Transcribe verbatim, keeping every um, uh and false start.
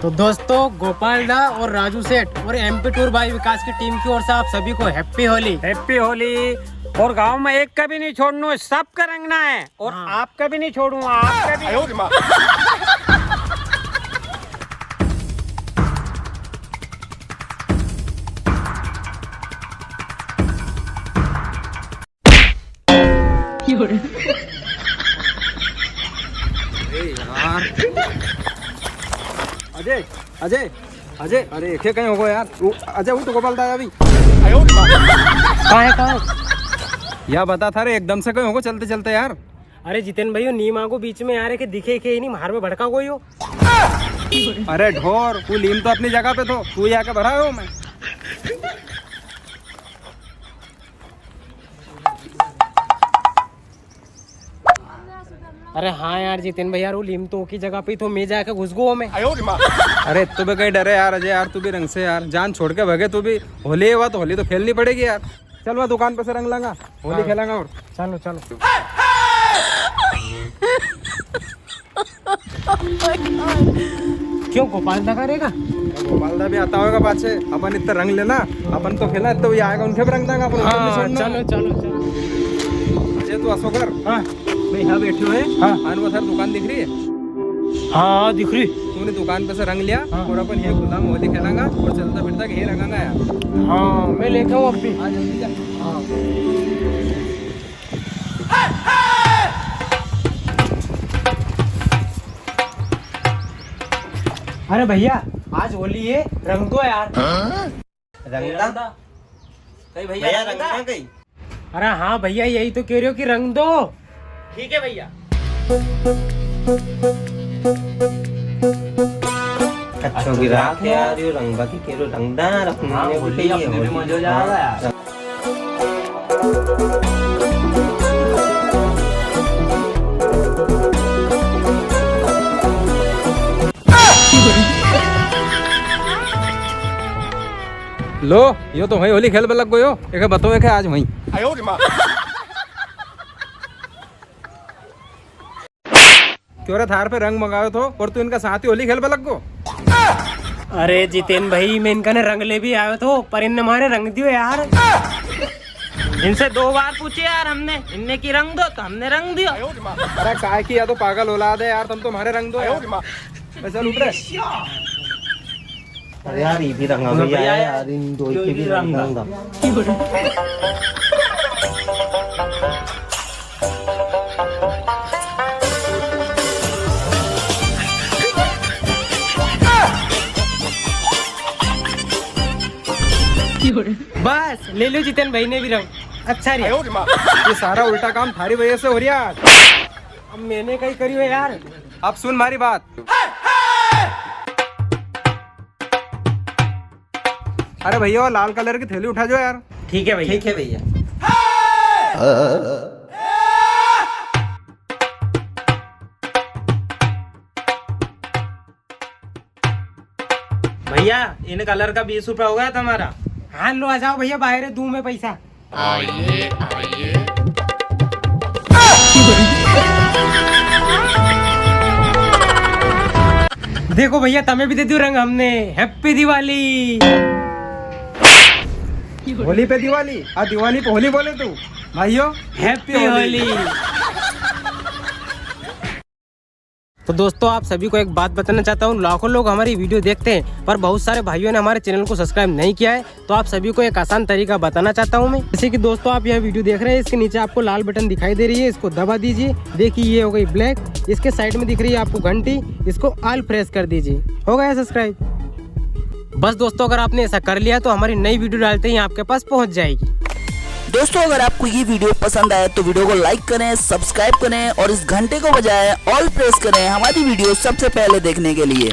तो दोस्तों, गोपाल दा और राजू सेठ और एमपी टूर बाय विकास की टीम की ओर से आप सभी को हैप्पी होली। हैप्पी होली। और गांव में एक का भी नहीं छोड़ना है, सबका रंगना है। और हाँ। आपका भी नहीं छोड़ूंगा, आपका भी। आयो रे माँ। अरे यार। अजय, अजय, अजय, अरे, एके कई होगो यार। वो, अजय, वो तो गोपाल दा आया अभी। कहाँ है, कहाँ है? या बता थारे, एकदम से कई होगो चलते चलते यार। अरे जितेन भाई, वो नीम आगो बीच में यार, के दिखे के ही नी, मार में भड़का कोई हो। अरे ढोर, वो नीम तो अपनी जगह पे थो, तू ही आके भरायो मैं। अरे हाँ यार जितेन भाई, यार वो नीम तो ओकी जगह पे ही थो, मैं जाके घुस गो में। अरे तू भी कई डरे यार अजय यार, तू भी रंग से यार, जान छोड़ के भगे तू भी। होली है, वा तो होली तो खेलनी पड़ेगी यार। चल, वा दुकान पे से रंग लांगा, होली हाँ। खेलांगा और। चलो, चलो। क्यों, गोपाल दा करेगा? गोपाल दा भी आता होगा पाछे। अपन इतना रंग लेना, अपन तो खेला, तो ये आएगा, उनके भी रंग देंगा अपन, उनके भी हाँ, छोड़ना। चलो, चलो, चलो। अजय, तू असो कर। हाँ। मैं यहाँ बैठे हुए। हाँ। आन वो थारी दुकान दिख रही है? हाँ, हाँ, दिख रही। तूने दुकान पे से रंग लिया हाँ। और अपन ये खुला में होली खेलांगा और चलता फिरता यही रंगांगा यार। हाँ, मैं लेके आऊँ अब भी। हाँ, जल्दी जा। हाँ। अरे भैया, आज होली है, रंग दो यार। रंग दा? कई भैया, भैया, रंग रंग दा? दा कई? अरे हाँ भैया, यही तो कह रहे हो कि रंग दो। ठीक है भैया। अच्छो गिराक है यार, यो रंग बाकी कह रहे हो, रंग दा, रंग हाँ, दे, होली होली अपने भी होली। मजो जाएगा यार। लो, यो तो वही होली खेलबे लग गयो। एके बताओ, एके आज वही। आयो रे माँ। क्यों रे, थार पे रंग मंगायो थो और तू इनका साथ ही होली खेलबे लग गो? अरे जितेन भाई, मैं इनका ने रंग ले भी आयो थो, पर इनने मारे रंग दियो यार। इनसे दो बार पूछे यार हमने, इनने की रंग दो तो हमने रंग दियो। अरे काय की, या तो पागल औलाद है यार, तुम तो मारे रंग दो यार। मैं चल उठ रे। अरे यार, ये भी रंगा भैया है यार, इन दो के भी रंगा। बस, ले लो जितेन भाई ने भी रंग। अच्छा रे। ये सारा उल्टा काम थारी वजह से हो रहा है। अब मैंने कई करी है यार। अब सुन मारी बात। अरे भैया, वो लाल कलर की थैली उठा जो यार। ठीक है भैया। ठीक है भैया। भैया, इन कलर का बीस रुपया हो गया तुम्हारा। हाँ, लो आ जाओ भैया, बाहर दूं मैं पैसा। आइए, आइए। देखो भैया, तमे भी दे दियो रंग हमने। हैप्पी दिवाली। होली पे दिवाली, आ दिवाली पे होली बोले तू। भाइयों, हैप्पी होली। तो दोस्तों, आप सभी को एक बात बताना चाहता हूँ, लाखों लोग हमारी वीडियो देखते हैं, पर बहुत सारे भाइयों ने हमारे चैनल को सब्सक्राइब नहीं किया है। तो आप सभी को एक आसान तरीका बताना चाहता हूँ मैं। जैसे कि दोस्तों, आप यह वीडियो देख रहे हैं, इसके नीचे आपको लाल बटन दिखाई दे रही है, इसको दबा दीजिए। देखिए, ये हो गई ब्लैक। इसके साइड में दिख रही है आपको घंटी, इसको ऑल प्रेस कर दीजिए। हो गया सब्सक्राइब। बस दोस्तों, अगर आपने ऐसा कर लिया तो हमारी नई वीडियो डालते ही आपके पास पहुंच जाएगी। दोस्तों, अगर आपको ये वीडियो पसंद आए तो वीडियो को लाइक करें, सब्सक्राइब करें और इस घंटे को बजाएं, ऑल प्रेस करें हमारी वीडियो सबसे पहले देखने के लिए।